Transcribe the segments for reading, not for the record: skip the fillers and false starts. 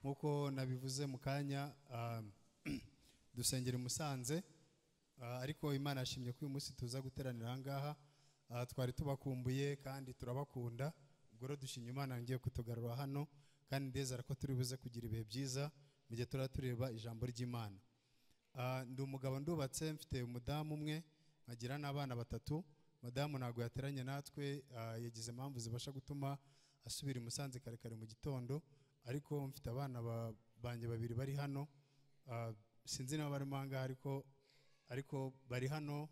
Nkuko nabivuze mu kanya, dusengera i Musanze, ariko Imana yashimye ko uyu munsi tuza guteranira aha ngaha. Twari tubakumbuye kandi turabakunda. Ubwo rero dushimye Imana ngiye kutugarura hano, kandi ndizera ko turi buze kugira ibihe byiza mu gihe turaba tureba ijambo ry'Imana. Ndi umugabo, ndubatse, mfite umudamu umwe, nkagira n'abana batatu. Madamu ntabwo yateranye natwe, yagize impamvu zibasha gutuma asubira i Musanze kare kare mu gitondo, ariko mfite abana banjye babiri bari hano. Sinzi niba barimo aha ngaha, ariko bari hano,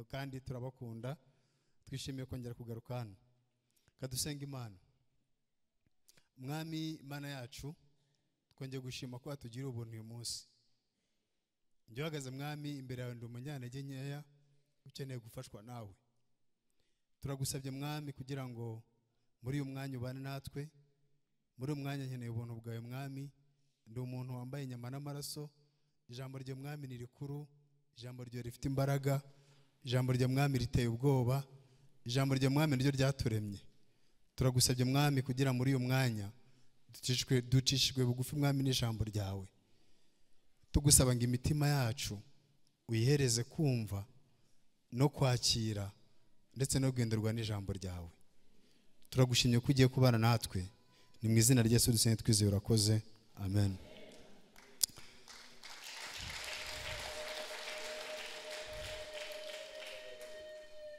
kandi turabakunda. Twishimiye kongera kugaruka hano. Kadusenga Imana. Mwami Imana yacu, twongeye gushima ko watugira ubuntu uyu munsi. Njye uhagaze Mwami imbere yawe ndi umunyantege nkeya ukeneye gufashwa nawe. Turagusabye Mwami kugira ngo muri uyu mwanya ubane natwe. Muri uyu mwanya nkeneye ubuntu bwawe Mwami. Ndi umuntu wambaye inyama n'amaraso. Ijambo rya Mwami ni rikuru, ijambo ryawe rifite imbaraga, ijambo rya Mwami riteye ubwoba, ijambo rya Mwami niryo ryaturemye. Turagusabye Mwami kugira muri uyu mwanya ducishijwe bugufi Mwami n'ijambo ryawe. Tugusaba ngo imitima yacu uyihereze kumva no kwakira ndetse no guhindurirwa n'ijambo ryawe. Turagushimye ko ugiye kubana natwe. Ni mu izina rya Yesu dusenga twizeye, urakoze. Amen.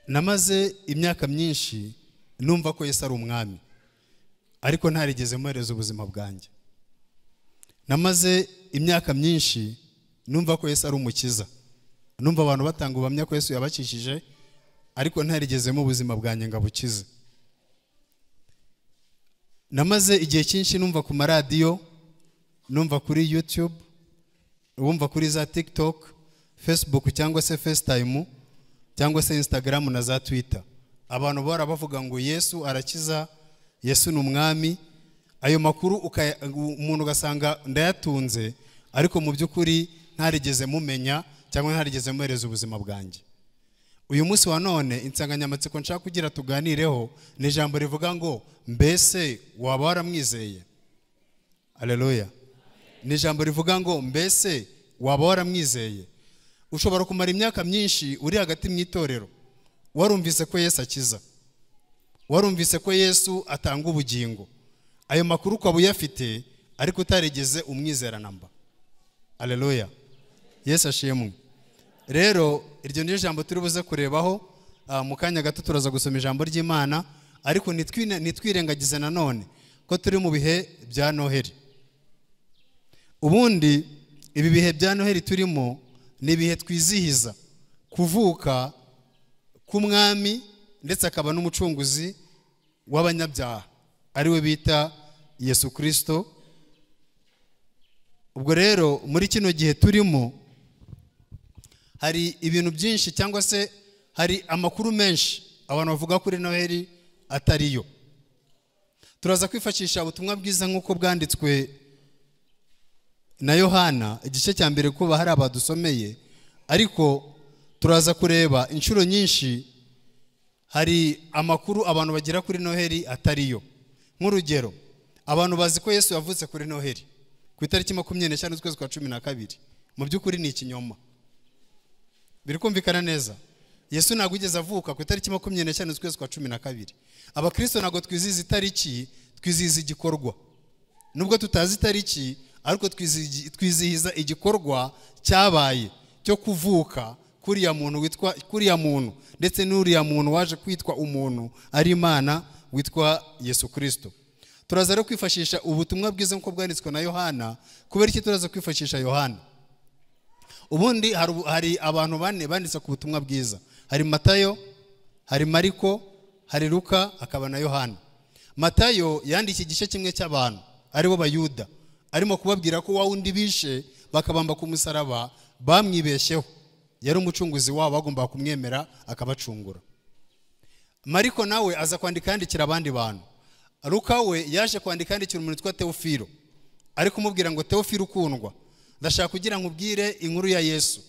Namaze imyaka myinshi numva ko Yesu ari umwami, ariko ntarigeze muhereza ubuzima bwanjye. Namaze imyaka myinshi numva ko Yesu ari umukiza, numva abantu batanga ubuhamya ko Yesu yabakishije, ariko ntarigeze mu buzima bwanjye ngo abukize. Namaze igihe cyinshi numva ku maradiyo, numva kuri YouTube, numva kuri za TikTok, Facebook cyangwa se FaceTime cyangwa se Instagram na za Twitter. Abantu bahora bavuga ngo Yesu arakiza, Yesu ni umwami. Ayo makuru umuntu ugasanga ndayatunze, ariko mu by'ukuri ntarigeze mumenya cyangwa ntarigeze muhereza ubuzima bwanjye. Uyu munsi wa none insanganyamatsiko nshaka kugira tuganireho ni ijambo rivuga ngo mbese waba waramwizeye? Haleluya. Ni ijambo rivuga ngo mbese waba waramwizeye? Ushobora kumara imyaka myinshi uri hagati mu itorero warumvise ko Yesu akiza, warumvise ko Yesu atanga ubugingo, ayo makuru ukaba uyafite ariko utarigeze umwizera namba. Haleluya. Yesu ashimwe. Rero iryo ni ijambo turi buze kurebaho mu kanya gato. Turaza gusoma ijambo ry'Imana, ariko nitwirengagize nanone ko turi mu bihe bya Noheli. Ubundi ibi bihe bya Noheli turimo ni ibihe twizihiza kuvuka k'umwami ndetse akaba n'umucunguzi w'abanyabyaha, ariwe bita Yesu Kristo. Ubwo rero muri kino gihe turimo hari ibintu byinshi cyangwa se hari amakuru menshi abantu bavuga kuri Noheli atariyo. Turaza kwifashisha ubutumwa bwiza nk'uko bwanditswe na Yohana igice cya mbere, kuba hari abadusomeye, ariko turaza kureba inshuro nyinshi hari amakuru abantu bagira kuri Noheli atariyo. Nk'urugero, abantu bazi ko Yesu yavutse kuri Noheli ku itariki 25 z'ukwezi kwa 12. Mu by'ukuri ni ikinyoma. Biri kumvikana neza? Yesu ntabwo yigeze avuka ku itariki 25 z'ukwezi kwa 12. Abakristo ntabwo twizihiza itariki, twizihiza igikorwa. Nubwo tutazi itariki, ariko twizihiza igikorwa cyabaye cyo kuvuka kuriya muntu witwa kuriya muntu, ndetse n'uriya muntu waje kwitwa umuntu ari Imana witwa Yesu Kristo. Turaza rero kwifashisha ubutumwa bwiza nk'uko bwanditswe na Yohana. Kubera iki turaza kwifashisha Yohana? Ubundi hari abantu bane banditse ku butumwa bwiza. Hari Matayo, hari Mariko, hari Luka, akaba na Yohana. Matayo yandikiye igice kimwe cy'abantu aribo Bayuda, arimo kubabwira ko wa wundi bishe bakabamba ku musaraba bamwibeshyeho, yari umucunguzi wabo, bagomba kumwemera akabacungura. Mariko nawe aza kwandika yandikira abandi bantu. Luka we yaje kwandika yandikira umuntu witwa Teofilo, ari kumubwira ngo Teofilo ukundwa, ndashaka kugira nkubwire inkuru ya Yesu.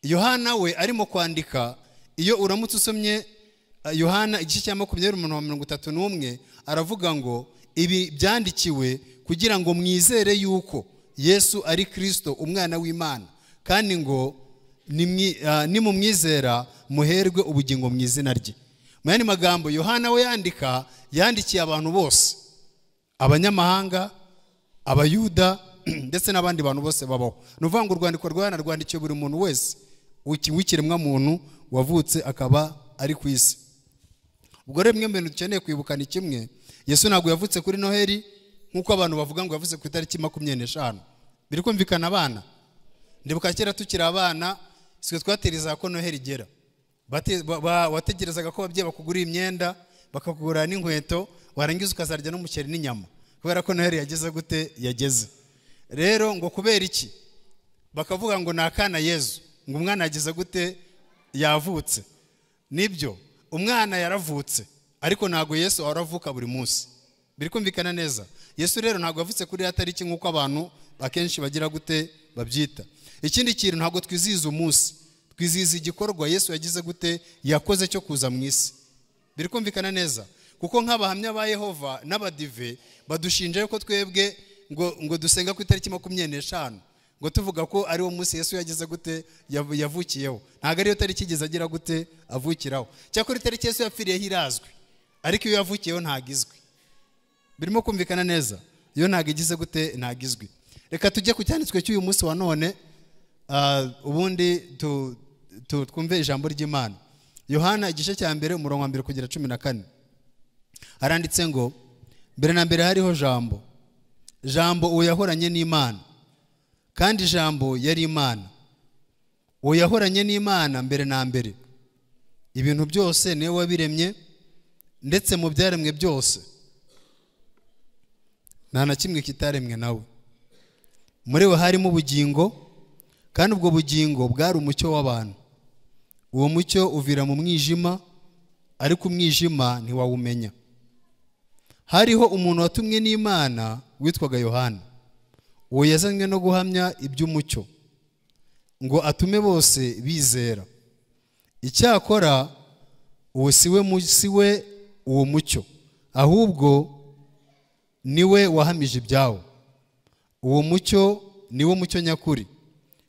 Yohana we arimo kwandika, iyo uramutse usomye Yohana igice cya 20 umurongo wa 31, aravuga ngo Ibi byandikiwe kugira ngo mwizere yuko Yesu ari Kristo umwana w'Imana, kandi ngo nimumwizera muherwe ubugingo mu izina rye. Mu yandi magambo, Yohana we yandika yandikiye abantu bose, abanyamahanga, abayuda ndetse n'abandi bantu bose babaho. Ni ukuvuga ngo urwandiko rwa Yohana rwandikiwe buri muntu wese w'ikiremwa muntu wavutse akaba ari ku isi. Ubwo rero bimwe mu bintu dukeneye kwibuka ni kimwe: Yesu ntabwo yavutse kuri Noheli nk'uko abantu bavuga ngo yavutse ku itariki 25. Biri kumvikana abana? Ndibuka kera tukiri abana, sitwe twategerezaga ko Noheli igera. Wategerezaga ko ababyeyi bakugurira imyenda, bakakugurira n'inkweto, warangiza ukazarya n'umuceri n'inyama, kubera ko Noheli yageze gute? Yageze. Rero ngo kubera iki? Bakavuga ngo ni akana Yezu, ngo umwana yageze gute? Yavutse. Nibyo, umwana yaravutse, ariko ntabwo Yesu aravuka buri munsi. Biri kumvikana neza? Yesu rero ntabwo yavutse kuri ya tariki nk'uko abantu akenshi bagira gute babyita. Ikindi kintu, ntabwo twizihiza umunsi, twizihiza igikorwa Yesu yagize gute? Yakoze cyo kuza mu isi. Biri kumvikana neza? Kuko nk'abahamya ba Yehova n'abadive badushinja yuko twebwe ngo dusenga ku itariki 25, ngo tuvuga ko ari wo munsi Yesu yagize gute? Yavukiyeho. Ntabwo ariyo tariki igeze agira gute? Avukiraho. Cyakora itariki Yesu yapfiriyeho irazwi, ariko iyo yavukiyeho ntabwo izwi. Birimo kumvikana neza? Iyo ntabwo igize gute? Ntabwo izwi. Reka tujye ku cyanditswe cy'uyu munsi wa none, ubundi twumve ijambo ry'Imana. Yohana igice cya 1 umurongo wa 1 kugera 14. Haranditse ngo: mbere na mbere hariho Jambo, Jambo uwo yahoranye n'Imana, kandi Jambo yari Imana. Uwo yahoranye n'Imana mbere na mbere. Ibintu byose niwe wabiremye, ndetse mu byaremwe byose nta na kimwe kitaremwe nawe. Muri we harimo ubugingo, kandi ubwo bugingo bwari umucyo w'abantu. Uwo mucyo uvira mu mwijima, ariko umwijima ntiwawumenya. Hariho umuntu watumwe n'Imana witwaga Yohana. Uwo yazanywe no guhamya iby'umucyo, ngo atume bose bizera. Icyakora uwo siwe uwo mucyo, ahubwo niwe wahamije ibyawo. Uwo mucyo niwo mucyo nyakuri,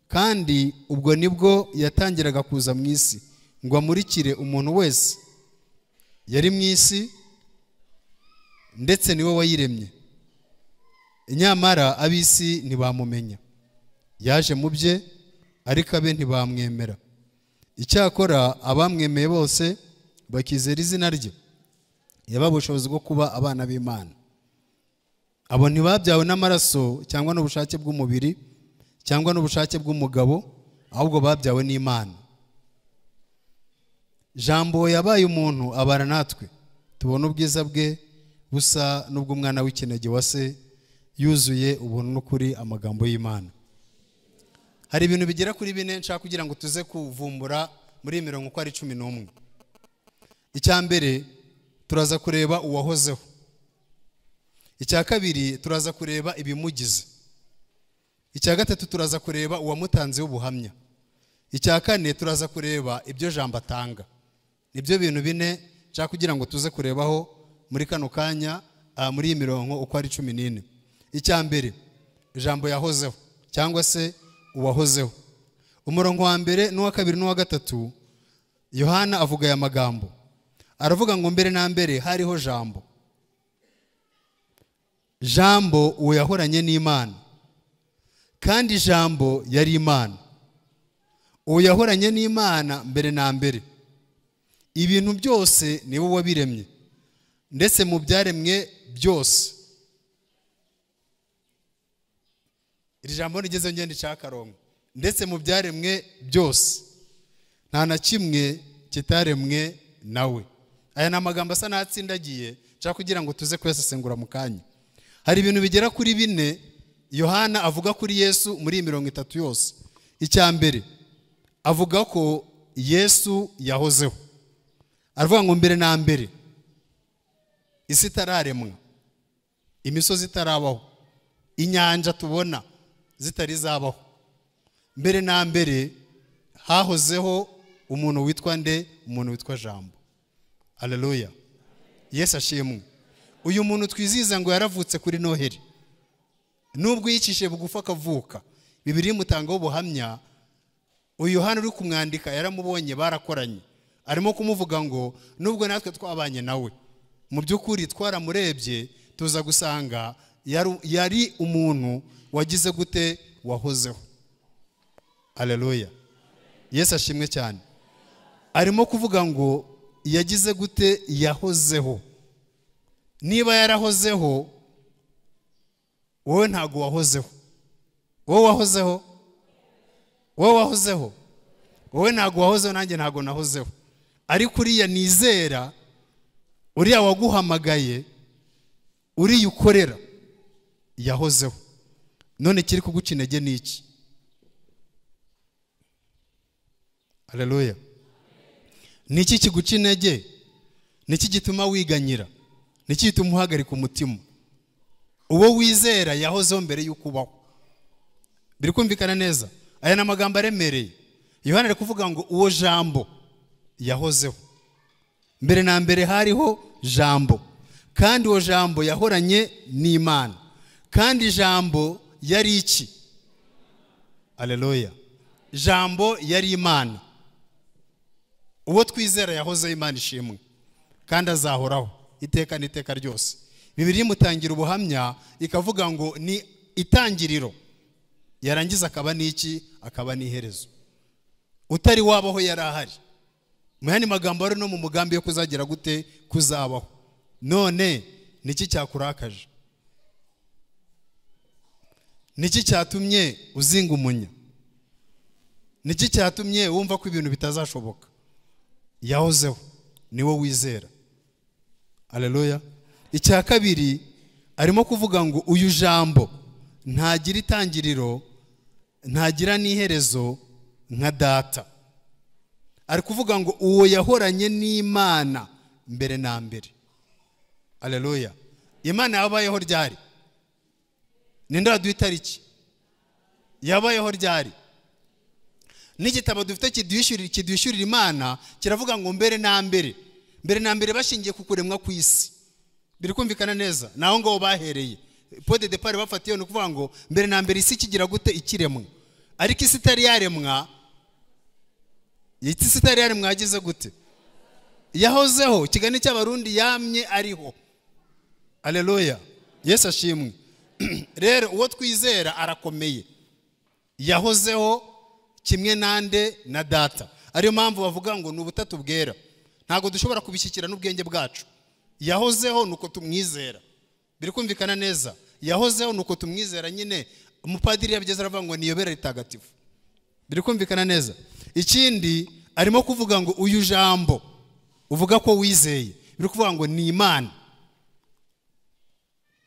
kandi ubwo nibwo yatangiraga kuza mu isi ngo amurikire umuntu wese. Yari mu isi, ndetse niwe wayiremye, nyamara ab'isi ntibamumenya. Yaje mu bye, ariko abe ntibamwemera. Icyakora abamwemeye bose bakizera izina rye, yabaha ubushobozi bwo kuba abana b'Imana. Abo ntibabyawe n'amaraso cyangwa n'ubushake bw'umubiri cyangwa n'ubushake bw'umugabo, ahubwo babyawe n'Imana. Jambo yabaye umuntu abana natwe, tubona ubwiza bwe busa n'ubw'umwana w'ikinege wa se, yuzuye ubuntu n'ukuri. Amagambo y'Imana. Hari ibintu bigera kuri bine nshaka kugira ngo tuze kuvumbura muri iyi mirongo uko ari 11. Icya mbere, turaza kureba uwahozeho. Icya kabiri, turaza kureba ibimugize. Icya gatatu, turaza kureba uwamutanzeho ubuhamya. Icya kane, turaza kureba ibyo Jambo atanga. Nibyo bintu bine nshaka kugira ngo tuze kurebaho muri kano kanya, muri iyi mirongo uko ari 14. Icya mbere, Jambo yahozeho cyangwa se uwahozeho. Umurongo wa 1 n'uwa 2 n'uwa 3, Yohana avuga aya magambo. Aravuga ngo mbere na mbere hariho Jambo. Jambo uwo yahoranye n'Imana, kandi Jambo yari Imana. Uwo yahoranye n'Imana mbere na mbere. Ibintu byose niwe wabiremye, ndetse mu byaremwe byose. Iri jambo nigeze ngenda icakarongo. Ndetse mu byaremwe byose nta na kimwe kitaremwe nawe. Aya ni amagambo asa n'atsindagiye, nshaka kugira ngo tuze kuyasesengura mu kanya. Hari ibintu bigera kuri bine Yohana avuga kuri Yesu muri iyi mirongo itatu yose. Icya mbere, avuga ko Yesu yahozeho. Aravuga ngo mbere na mbere isi itararemwa, imisozi itarabaho, inyanja tubona zitari zabaho, mbere na mbere hahozeho umuntu witwa nde? Umuntu witwa Jambo. Haleluya, Yesu ashimwe. Uyu muntu twizihiza ngo yaravutse kuri Noheli, nubwo yicishije bugufi akavuka, Bibiliya imutangaho ubuhamya. Uyu Yohana uri kumwandika yaramubonye, barakoranye, arimo kumuvuga ngo nubwo natwe twabanye nawe, mu by'ukuri twaramurebye tuza gusanga yari umuntu wagize gute, wahozeho. Haleluya, Yesu ashimwe cyane. Arimo kuvuga ngo yagize gute, yahozeho. Niba yarahozeho, wowe ntago wahozeho. Wowe wahozeho, wowe wahozeho, wowe ntago wahozeho, nanjye ntago nahozeho. Ariko uriya nizera, uriya waguhamagaye, uriya ukorera, yahozeho. None kiri kuguca intege ni iki? Haleluya. Niki kiguca intege? Niki gituma wiganyira? Niki gituma uhagarika umutima? Uwo wizera yahozeho mbere y'uko ubaho. Biri kumvikana neza? Aya ni amagambo aremereye. Yohana ari kuvuga ngo uwo jambo yahozeho. Mbere na mbere hariho jambo, kandi uwo jambo yahoranye n'Imana, kandi jambo yari iki? Haleluya. Jambo yari Imana. Uwo twizera yahozeho, Imana ishimwe, kandi azahoraho iteka n'iteka ryose. Bibiliya imutangira ubuhamya ikavuga ngo ni itangiriro, yarangiza akaba n'iki, akaba n'iherezo. Utari wabaho yari ahari. Mu yandi magambo, ari no mu mugambi yo kuzagira gute, kuzabaho. None niki cyakurakaje? Niki cyatumye uzinga umunya? Niki cyatumye wumva ko ibintu bitazashoboka? Yahozeho, niwo wizera. Haleluya. Icya kabiri arimo kuvuga ngo uyu jambo ntagira itangiriro, ntagira n'iherezo nka data. Ari kuvuga ngo uwo yahoranye n'Imana mbere na mbere. Haleluya. Imana yabayeho ryari? Ninde waduha itariki? Yabayeho ryari? N'igitabo dufite kidwishyurira Imana kiravuga ngo mbere na mbere, mbere na mbere bashingiye ku kuremwa kw'isi. Biri kumvikana neza? Naho ngaho bahereye. Point de départ bafatiye ni ukuvuga ngo mbere na mbere isi kigira gute, ikiremwa. Ariko isi itari yaremwa, isi itari yaremwa yagize gute? Yahozeho. Ikigani cy'Abarundi yamye ariho. Haleluya, Yesu ashimwe. Rero uwo twizera arakomeye, yahozeho kimwe nande, na data. Ariyo mpamvu bavuga ngo ni ubutatu bwera. Ntabwo dushobora kubishyikira n'ubwenge bwacu. Yahozeho nuko tumwizera. Biri kumvikana neza? Yahozeho nuko tumwizera nyine. Umupadiri yabigeze aravuga ngo niyobera ritagatifu. Biri kumvikana neza? Ikindi arimo kuvuga ngo uyu jambo uvuga ko wizeye, biri kuvuga ngo ni Imana.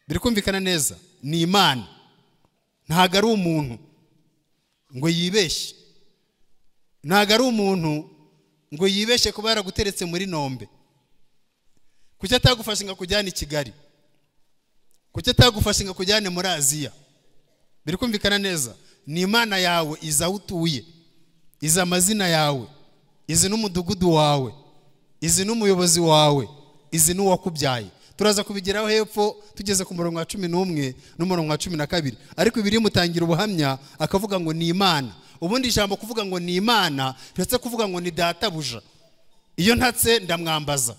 Biri kumvikana neza? Ni Imana, ntabwo ari umuntu ngo yibeshye. Ntabwo ari umuntu ngo yibeshye kuba yaraguteretse muri Nombe. Kuki atagufashe ngo akujyane i Kigali? Kuki atagufashe ngo akujyane muri Aziya? Biri kumvikana neza? Ni Imana yawe, izi aho utuye, izi amazina yawe, izi n'umudugudu wawe, izi n'umuyobozi wawe, izi n'uwakubyaye. Turaza kubigeraho hepfo tugeze ku murongo wa 11 n'umurongo wa 12. Ariko Bibiliya imutangira ubuhamya akavuga ngo ni Imana. Ubundi ijambo kuvuga ngo ni Imana ndetse kuvuga ngo ni databuja. Iyo ntatse ndamwambaza,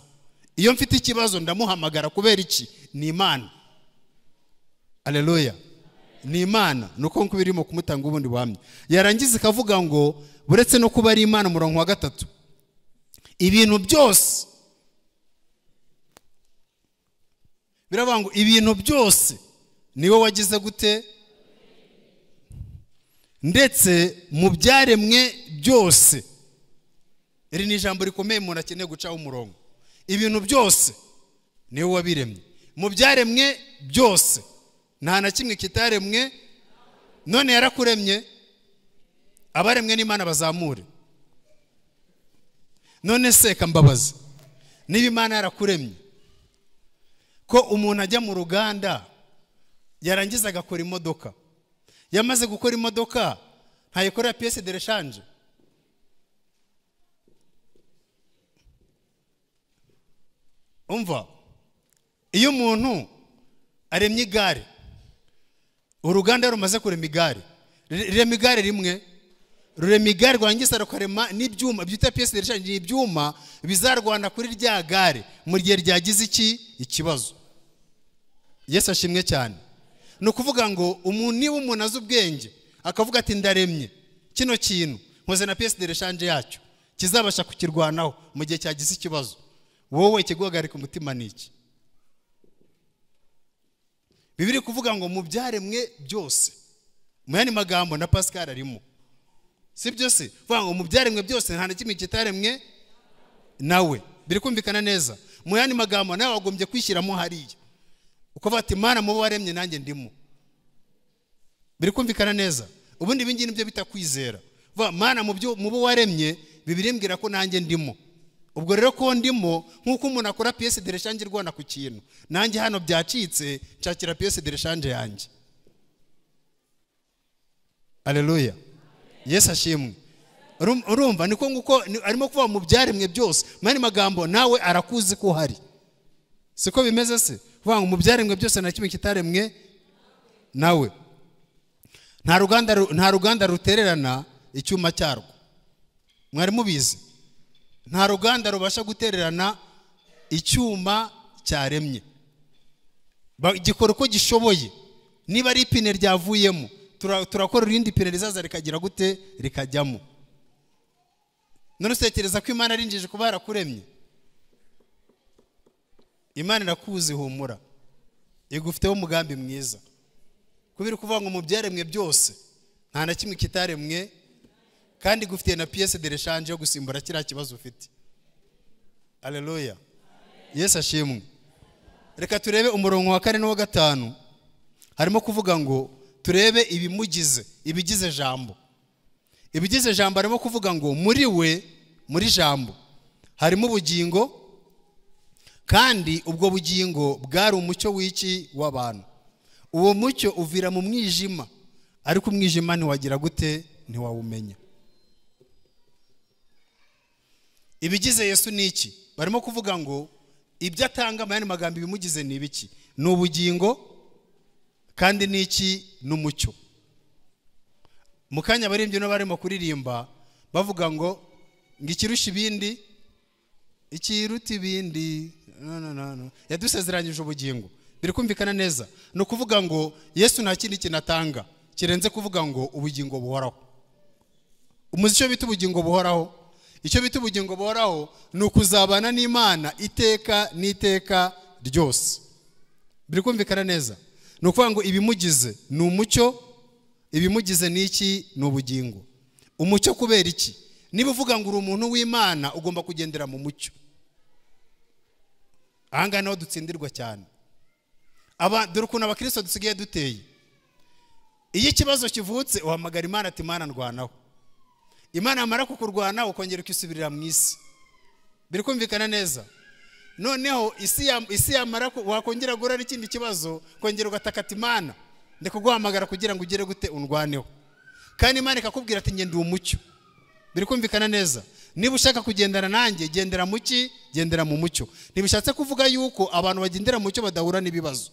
iyo mfite ikibazo ndamuhamagara. Kubera iki? Ni Imana. Haleluya. Ni Imana. Nuko nkuko birimo kumutanga ubundi buhamya. Yarangiza ikavuga ngo buretse no kuba ari Imana, umurongo wa 3, ibintu byose biravuga ngo ibintu byose niwe wagize gute, ndetse mu byaremwe byose. Iri ni ijambo rikomeye umuntu akeneye gucaho umurongo. Ibintu byose niwe wabiremye, mu byaremwe byose nta na kimwe kitaremwe. None yarakuremye, abaremwe n'Imana bazamure. None se kambabaza, niba Imana yarakuremye, ko umuntu ajya mu ruganda yarangiza agakora imodoka, yamaze gukora imodoka ntayikorera pièce de rechange? Umva, Iyo umuntu aremye igare, uruganda rumaze kurema igare, rirema igare rimwe, rurema igare rwangiza rukarema n'ibyuma byita pièce de rechange, ibyuma bizarwana kuri rya gare mu gihe ryagize iki ikibazo. Yesu ashimwe cyane. Ni ukuvuga ngo umuntu, niba umuntu azi ubwenge akavuga ati ndaremye kino kintu, nkoze na pièce de rechange yacyo kizabasha kukirwanaho mu gihe cyagize ikibazo, wowe ikiguhagarika umutima ni iki? Bibiri kuvuga ngo mu byaremwe byose, mu yandi magambo na Pascal arimo, si byo se? Kuvuga ngo mu byaremwe byose nta na kimwe kitaremwe nawe, biri kumvikana neza. Mu yandi magambo nawe wagombye kwishyiramo hariya ukavuga ati Mana mu bo waremye nanjye ndimo. Biri kumvikana neza. Ubundi ibi ngibi nibyo bita kwizera. Vuga Mana mu bo waremye Bibiliya imbwira ko nanjye ndimo. Ubwo rero ko ndimo, nk'uko umuntu akora pièce de rechange irwana ku kintu, nanjye hano byacitse nshakira pièce de rechange yanjye. Haleluya. Yesu ashimwe. Urumva niko nguko arimo kuvuga mu byaremwe byose. Mu yandi magambo nawe arakuzi ko hari. Siko bimeze se? Kuvuga ngo mu byaremwe byose nta kimwe kitaremwe nawe. Nta ruganda rutererana icyuma cyarwo. Mwari mubizi? Nta ruganda rubasha gutererana icyuma cyaremye. Gikora uko gishoboye. Niba ari ipine ryavuyemo, turakora irindi pine rizaza rikagira gute, rikajyamo. None utekereza ko Imana arinjije kuba yarakuremye? Imana irakuzi, humura, igufiteho umugambi mwiza. Kubera kuvuga ngo mu byaremwe byose nta na kimwe kitaremwe, kandi igufitiye na pièce de rechange yo gusimbura kiriya kibazo ufite. Haleluya. Yesu ashimwe. Reka turebe umurongo wa 4 n'uwa 5. Harimo kuvuga ngo turebe ibimugize, ibigize jambo. Ibigize jambo harimo kuvuga ngo muri we, muri jambo harimo ubugingo, kandi ubwo bugingo bwari umucyo w'iki w'abantu. Uwo mucyo uvira mu mwijima, ariko umwijima ntiwagira gute, ntiwawumenya. Ibigize Yesu ni iki? Barimo kuvuga ngo ibyo atanga, mu yandi magambo ibimugize ni ibiki? Ni ubugingo kandi ni iki? N'umucyo. Mu kanya abaririmbyi no barimo kuririmba bavuga ngo ikirusha ibindi, ikiruta ibindi, no no no, yadusezeranyije ubugingo. Biri kumvikana neza. Ni ukuvuga ngo Yesu nta kindi kintu atanga kirenze kuvuga ngo ubugingo buhoraho. Umuzi icyo bita ubugingo buhoraho? Icyo bita ubugingo buhoraho ni ukuzabana n'Imana iteka n'iteka ryose. Biri kumvikana neza. Ni ukuvuga ngo ibimugize ni umucyo, ibimugize ni iki? Ni ubugingo. Umucyo kubera iki? Niba uvuga ngo uri umuntu w'Imana ugomba kugendera mu mucyo. Aha ngaha niho dutsindirwa cyane. Dore ukuntu abakristo dusigaye duteye. Iyo ikibazo kivutse uhamagara Imana ati Imana ndwanaho. Imana yamara kukurwana ukongera ukisubirira mu isi. Biri kumvikana neza. Noneho isi yamara wakongera guhura n'ikindi kibazo, kongera ugatakata Imana, ndikuguhamagara kugira ngo ugere gute undwaneho. Kandi Imana ikakubwira ati ngende umucyo. Biri kumvikana neza. Niba ushaka kugendana nanjye, gendera mu ki? Gendera mu mucyo. Ntibishatse kuvuga yuko abantu bagendera mu mucyo badahura n'ibibazo.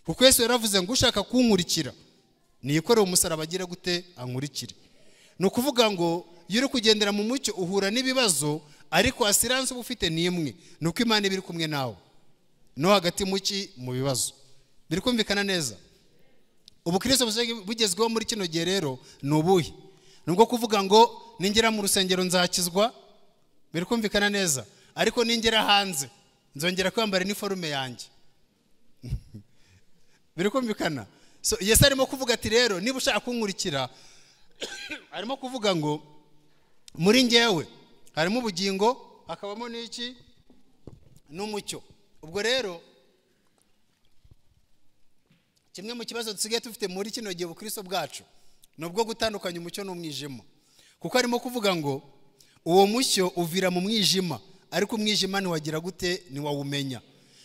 Kuko Yesu yaravuze ngo ushaka kunkurikira niyikorere umusaraba agire gute ankurikire. Ni ukuvuga ngo iyo uri kugendera mu mucyo uhura n'ibibazo, ariko assurance uba ufite ni imwe, ni uko Imana iba iri kumwe nawe no hagati mu ki? Mu bibazo. Biri kumvikana neza. Ubukristo bugezweho muri kino gihe rero ni ubuhe? Ni ubwo kuvuga ngo ningera mu rusengero nzakizwa. Biri kumvikana neza. Ariko ningera hanze nzongera kwambara iniforume yanjye. Biri kumvikana. So Yesu arimo kuvuga ati rero niba ushaka kunkurikira, arimo kuvuga ngo muri njyewe harimo ubugingo, hakabamo n'iki? N'umucyo. Ubwo rero kimwe mu kibazo dusigaye dufite muri kino gihe ubukristo bwacu ni ubwo gutandukanya umucyo n'umwijima. Kuko arimo kuvuga ngo uwo mucyo uvira mu mwijima, ariko umwijima ntiwagira gute, ntiwawumenya.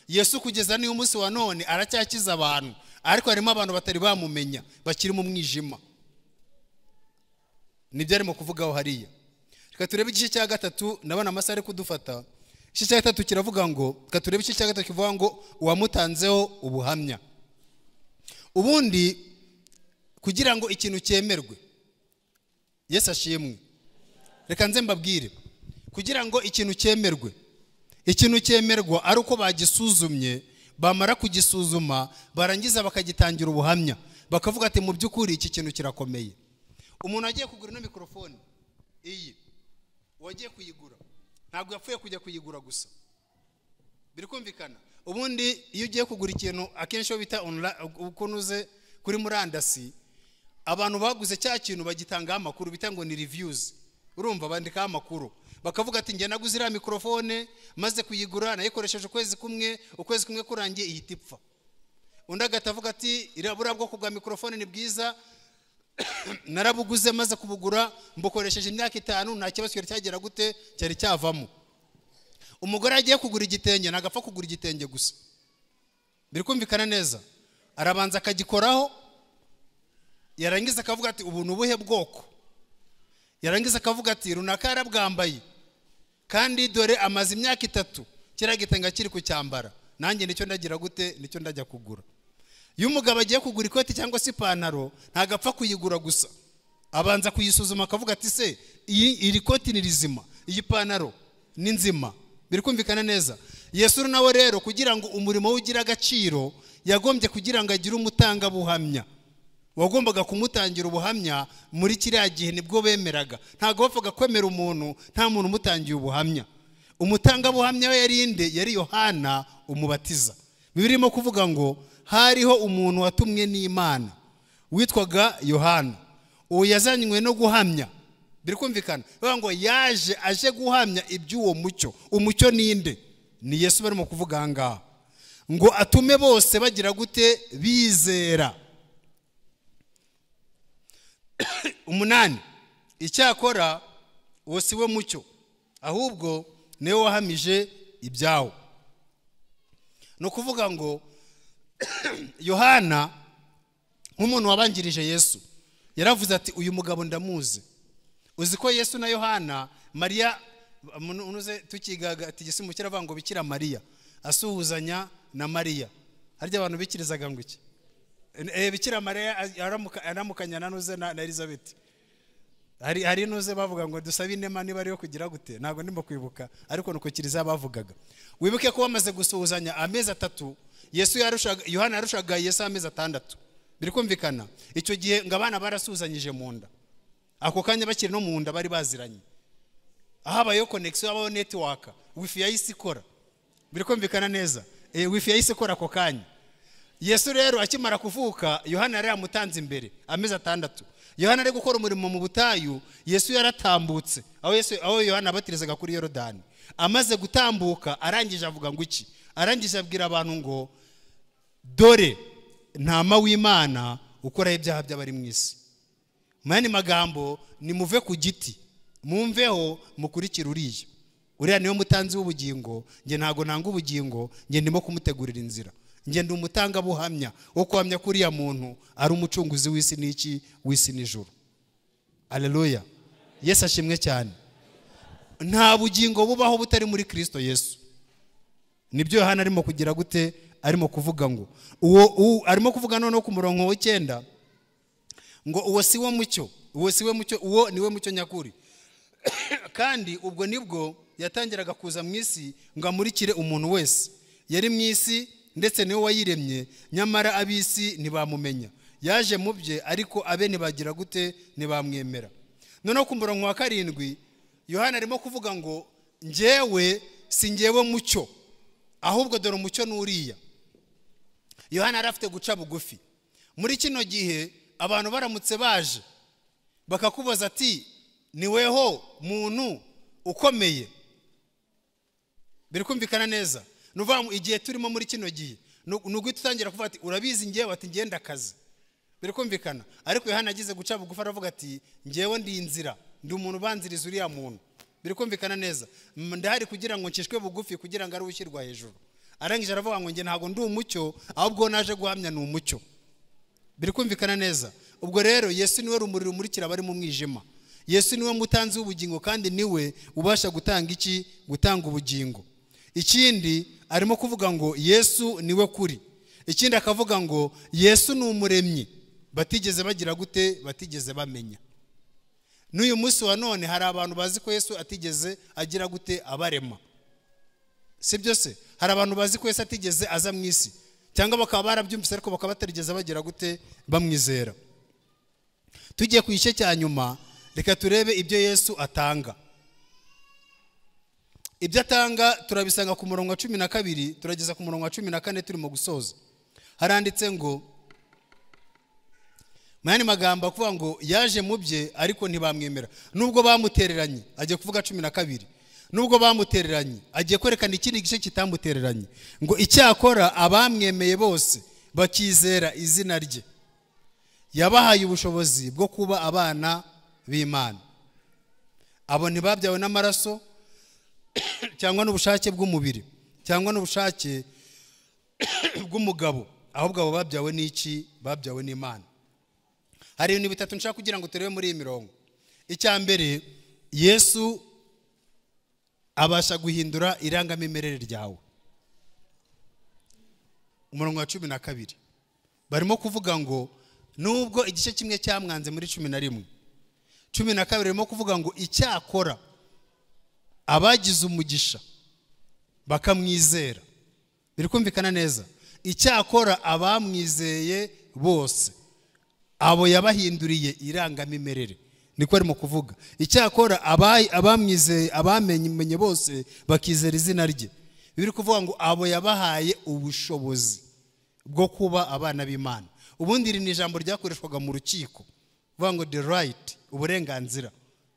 Yesu kugeza n'uyu munsi wa none aracyakiza abantu, ariko harimo abantu batari bamumenya, bakiri mu mwijima. Nibyo arimo kuvugaho hariya. Reka turebe igice cya 3, ndabona amasaha ari kudufata. Igice cya 3 kiravuga ngo, katurebe igice cya 3 kivuga ngo uwamutanzeho ubuhamya. Ubundi kugira ngo ikintu cyemerwe, Yesu ashimwe, reka nze mbabwire, kugira ngo ikintu cyemerwe, ikintu cyemerwa ari uko bagisuzumye, bamara kugisuzuma barangiza bakagitangira ubuhamya, bakavuga ati mu by'ukuri iki kintu kirakomeye. Umuntu agiye kugura ino mikrofone iyi, wagiye kuyigura ntabwo yapfuye kujya kuyigura gusa, birikumvikana. Ubundi iyo ugiye kugura ikintu akenshi bita ukonuze kuri murandasi, abantu baguze cya kintu bagitangaho amakuru bita ngo ni reviews. Urumva bandikaho amakuru bakavuga ati njye naguze iriya mikrofone, maze kuyigura nayikoresheje ukwezi kumwe, ukwezi kumwe kurangiye ihita ipfa. Undi agahita avuga ati buriya bwoko bwa mikrofone ni bwiza, narabuguze maze kubugura mbukoresheje imyaka 5 nta kibazo cyari cyagera gute cyari cyavamo. Umugore agiye kugura igitenge nagapfa kugura igitenge gusa, birikumvikana neza, arabanza akagikoraho, yarangiza akavuga ati ubu ni ubuhe bwoko, yarangiza akavuga ati runaka yarabwambaye kandi dore amaze imyaka 3 kiriya gitenge kiri kucyambara, nanjye nicyo ndagira gute, nicyo ndajya kugura. Iyo umugabo agiye kugura ikoti cyangwa se ipantaro ntagapfa kuyigura gusa, abanza kuyisuzuma akavuga ati se iri koti ni rizima, iyi pantaro ni nzima, birikumvikana neza. Yesu nawe rero kugira ngo umurimo we ugire agaciro, yagombye kugira ngo agire umutangabuhamya wagombaga kumutangira ubuhamya. Muri kiriya gihe nibwo bemeraga, ntabwo bapfaga kwemera umuntu nta muntu umutangiye ubuhamya. Umutangabuhamya we yari inde? Yari Yohana umubatiza. Birimo kuvuga ngo hariho umuntu watumwe n'Imana witwaga Yohana, uwo yazanywe no guhamya, birikumvikana, bavuga ngo yaje aje guhamya iby'uwo mucyo. Umucyo ninde? Ni Yesu barimo kuvuga aha ngaha, ngo atume bose bagira gute? Bizera. 8 icyakora uwo si we mucyo, ahubwo niwe wahamije ibyawo. No kuvuga ngo Yohana nk'umuntu wabanjirije Yesu yaravuze ati uyu mugabo ndamuzi. Uzi ko Yesu na Yohana, Mariya unuze tukigaga ati gisimu kiravuga ngo Bikira Mariya asuhuzanya na Mariya, harya abantu bikirizaga ngo iki? Bikira Mariya aramukanya na nuze na Elizabeth. Hari nuze bavuga ngo dusabe inema niba ariyo kugira gute, ntabwo ndimo kwibuka, ariko nuko kiriza bavugaga. Wibuke ko bamaze gusuhuzanya amezi 3, Yesu yarushaga Yohana yarushaga Yesu amezi 6, birikumvikana. Icyo gihe ngo abana barasuhuzanyije mu nda, ako kanya bakiri no mu nda bari baziranye, ahabayeho connection, habayeho network, wifi yahise ikora, birikumvikana neza. Wifi yahise ikora ako kanya. Yesu rero akimara kuvuka, Yohana yari yamutanze imbere amezi 6. Yohana ari gukora umurimo mu butayu, Yesu yaratambutse aho Yohana abatirizaga kuri Yorodani. Amaze gutambuka arangije avuga ngo iki? Arangije abwira abantu ngo dore ntama w'Imana ukora ibyaha by'abari mu isi. Mu yandi magambo, nimuve ku giti mumveho mukurikire uriya. Uriya niwe mutanzi w'ubugingo, nge ntago nanga ubugingo, nge ndimo kumutegurira inzira. Nge ndi umutangabuhamya wo kuhamya kuriya muntu ari umucunguzi w'isi n'iki, w'isi n'ijuru. Haleluya. Yesu ashimwe cyane. Nta bugingo bubaho butari muri Kristo Yesu. Nibyo Yohana arimo kugira gute? Arimo kuvuga ngo uwo arimo kuvuga noneho ku murongo wa 9 ngo uwo si wo mucyo, uwo si we mucyo, uwo niwe mucyo nyakuri. Kandi ubwo nibwo yatangiraga kuza mu isi ngo amurikire umuntu wese. Yari mu isi ndetse niwe wayiremye, nyamara ab'isi ntibamumenya. Yaje mu bye ariko abe ntibagira gute, ntibamwemera. Noneho ku murongo wa 7 Yohana arimo kuvuga ngo njyewe si njyewe mucyo, ahubwo dore umucyo n'uriya. Yohana yari afite guca bugufi. Muri kino gihe abantu baramutse baje bakakubaza ati niweho muntu ukomeye, birikumvikana neza. Nuvuga igihe turimo muri kino gihe nuguhita utangira kuvuga ati urabizi njyewe, ati ngenda akazi, birikumvikana. Ariko Yohana agize guca bugufi aravuga ati njyewe ndi inzira, ndi umuntu ubanziriza uriya muntu, birikumvikana neza. Ndahari kugira ngo ncishwe bugufi kugira ngo ari ushyirwa hejuru. Arangije aravuga ngo njye ntago ndi umucyo, ahubwo naje guhamya ni umucyo, birikumvikana neza. Ubwo rero Yesu niwe rumuri rumurikira abari mu mwijima. Yesu niwe mutanzi w'ubugingo kandi niwe ubasha gutanga iki? Gutanga ubugingo. Ikindi arimo kuvuga ngo Yesu niwe kuri. Ikindi akavuga ngo Yesu ni umuremyi batigeze bagira gute, batigeze bamenya. N'uyu munsi wa none hari abantu bazi ko Yesu atigeze agira gute abarema. Si byo se? Hari abantu bazi ko Yesu atigeze aza mu isi, cyangwa bakaba barabyumvise ariko bakaba batarigeze bagira gute bamwizera. Tugiye ku gice cya nyuma, reka turebe ibyo Yesu atanga. Ibyo atanga turabisanga ku murongo wa 12 turageza ku murongo wa 14 turimo gusoza. Haranditse ngo mani magambo akuvuga ngo yaje mu bye ariko ntibamwemera nubwo bamutereranye. Agiye kuvuga 12 nubwo bamutereranye, agiye kwerekana ikindi gice kitamutereranye, ngo icyakora abamwemeye bose bakizera izina rye yabahaye ubushobozi bwo kuba abana b'Imana. Abo ntibabyawe n'amaraso cyangwa n'ubushake bw'umubiri cyangwa n'ubushake bw'umugabo, ahubwo abo babyawe n'iki? Babyawe n'Imana. Hari ibintu bitatu nshaka kugira ngo turebe muri iyi mirongo. Icya mbere, Yesu abasha guhindura irangamimerere ryawe. Umurongo wa 12 barimo kuvuga ngo nubwo igice kimwe cyamwanze muri 11, 12 barimo kuvuga ngo icyakora abagize umugisha bakamwizera. Biri kumvikana neza? Icyakora abamwizeye bose abo yabahinduriye irangamimerere, niko arimo kuvuga. Icyakora abamwizeye abamenye bose bakizera izina rye, biri kuvuga ngo abo yabahaye ubushobozi bwo kuba abana b'Imana. Ubundi iri ni ijambo ryakoreshwaga mu rukiko, kuvuga ngo the right, uburenganzira.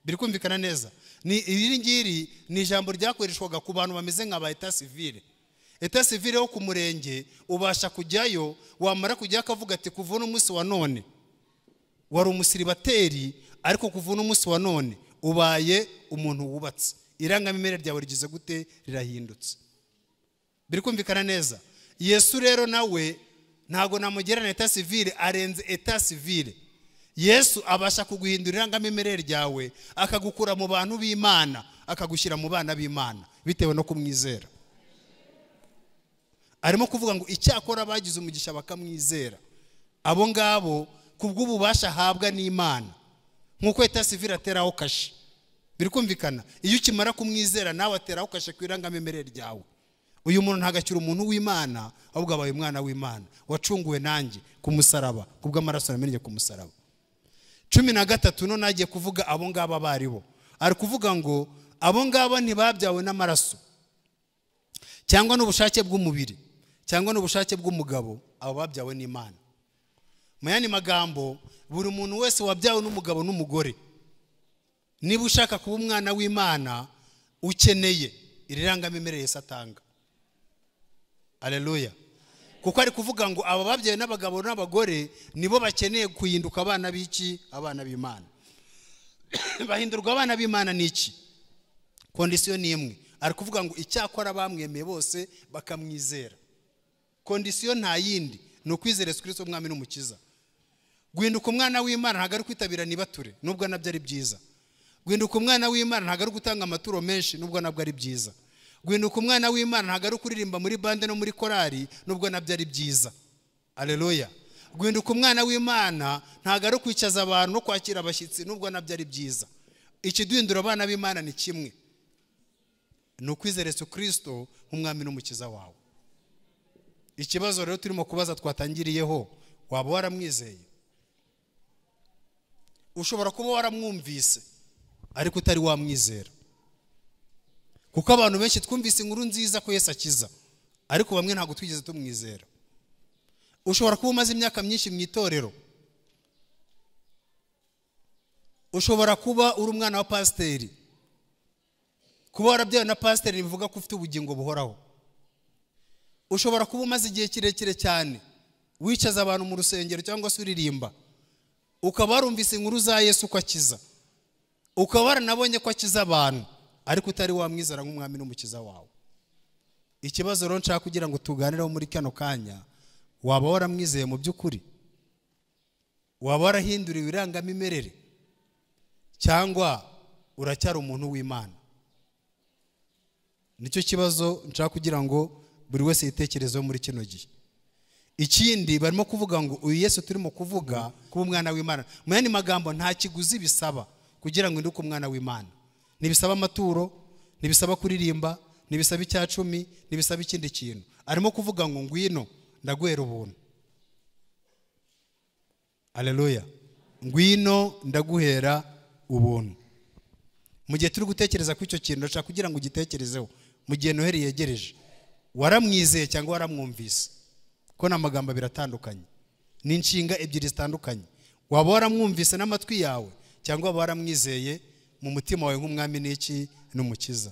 Biri kumvikana neza? Ni iri ngiri ni ijambo ryakoreshwaga ku bantu bameze nka ba état civil. État civil wo ku murenge ubasha kujyayo, wamara kujya akavuga ati kuva uno munsi wa none wari umusiribateri, ariko kuva uno munsi wa none ubaye umuntu wubatse, irangamimerere ryawe rigize gute? Rirahindutse. Biri kumvikana neza? Yesu rero nawe ntago namugerana état civil, arenze état civil. Yesu abasha kuguhindura irangamimerere ryawe, akagukura mu bantu b'Imana akagushyira mu bana b'Imana bitewe no kumwizera. Arimo kuvuga ngo icyakora bagize umugisha bakamwizera, abo ngabo kubw'ububasha ahabwa n'Imana, nkuko état civil ateraho kashe. Biri kumvikana? Iyo ukimara kumwizera nawe ateraho kashe ku irangamimerere ryawe. Uyu muntu ntagakira umuntu w'Imana, ahubwo abaye umwana w'Imana wacunguwe nanjye ku musaraba, kubw'amaraso yamenye ku musaraba. 13 none agiye kuvuga abo ngabo abaribo. Ari kuvuga ngo abo ngabo ntibabyawe n'amaraso cyangwa n'ubushake bw'umubiri cyangwa n'ubushake bw'umugabo, abo babyawe n'Imana. Mu yandi magambo, buri muntu wese wabyawe n'umugabo n'umugore, niba ushaka kuba umwana w'Imana ukeneye irangamimerere Yesu atanga. Haleluya. Kuko ari kuvuga ngo aba babyawe n'abagabo n'abagore nibo bakeneye kuhinduka abana b'iki? Abana b'Imana. Bahindurwa abana b'Imana n'iki? Condition ni imwe. Ari kuvuga ngo icyakora bamwemeye bose bakamwizera. Condition nta yindi, ni ukwizera Yesu Kristo umwami n'umukiza. Guhinduka umwana w'Imana ntago ari kwitabira nibature, nubwo nabyo ari byiza. Guhinduka umwana w'Imana ntago ari gutanga amaturo menshi, nubwo nabwo ari byiza. Guhinduka umwana w'Imana ntago ari kuririmba muri bande no muri korali, nubwo nabyo ari byiza. Haleluya. Guhinduka umwana w'Imana ntago ari kwicaza abantu no kwakira abashyitsi, nubwo nabyo ari byiza. Ikiduhindura abana b'Imana ni kimwe, ni ukwizera Yesu Kristo nk'umwami n'umukiza wawe. Ikibazo rero turimo kubaza twatangiriyeho, waba waramwizeye? Ushobora kuba waramwumvise ariko utari wamwizera. Kuko abantu benshi twumvise inkuru nziza ko Yesu akiza, ariko bamwe ntabwo twigeze tumwizera. Ushobora kuba umaze imyaka myinshi mu itorero, ushobora kuba uri umwana wa pasiteri. Kuba warabyawe na pasiteri bivuga ko ufite ubugingo buhoraho. Ushobora kuba umaze igihe kirekire cyane wicaza abantu mu rusengero cyangwa se uririmba, ukaba warumvise inkuru za Yesu ko akiza, ukaba waranabonye ko akiza abantu, ariko utari wamwizera nk'umwami n'umukiza wawe. Ikibazo rero nshaka kugira ngo tuganireho muri kano kanya, waba waramwizeye mu by'ukuri? Waba warahinduriwe irangamimerere cyangwa uracyari umuntu w'Imana? Nicyo kibazo nshaka kugira ngo buri wese yitekerezeho muri kino gihe. Ikindi barimo kuvuga ngo uyu Yesu turimo kuvuga kuba umwana w'Imana, mu yandi magambo nta kiguzi bisaba kugira ngo induke umwana w'Imana. Ntibisaba amaturo, ntibisaba kuririmba, ntibisaba icyacumi, ntibisaba ikindi kintu. Arimo kuvuga ngo ngwino ndaguhera ubuntu. Haleluya. Ngwino ndaguhera ubuntu. Mu gihe turi gutekereza ku icyo kintu, ndashaka kugira ngo ugitekerezeho mu gihe Noheli yegereje. Waramwizeye cyangwa waramwumvise? Ko n'amagambo abiri atandukanye, ni inshinga ebyiri zitandukanye. Waba waramwumvise n'amatwi yawe cyangwa waba waramwizeye mu mutima wawe nk'umwami n'iki n'umukiza.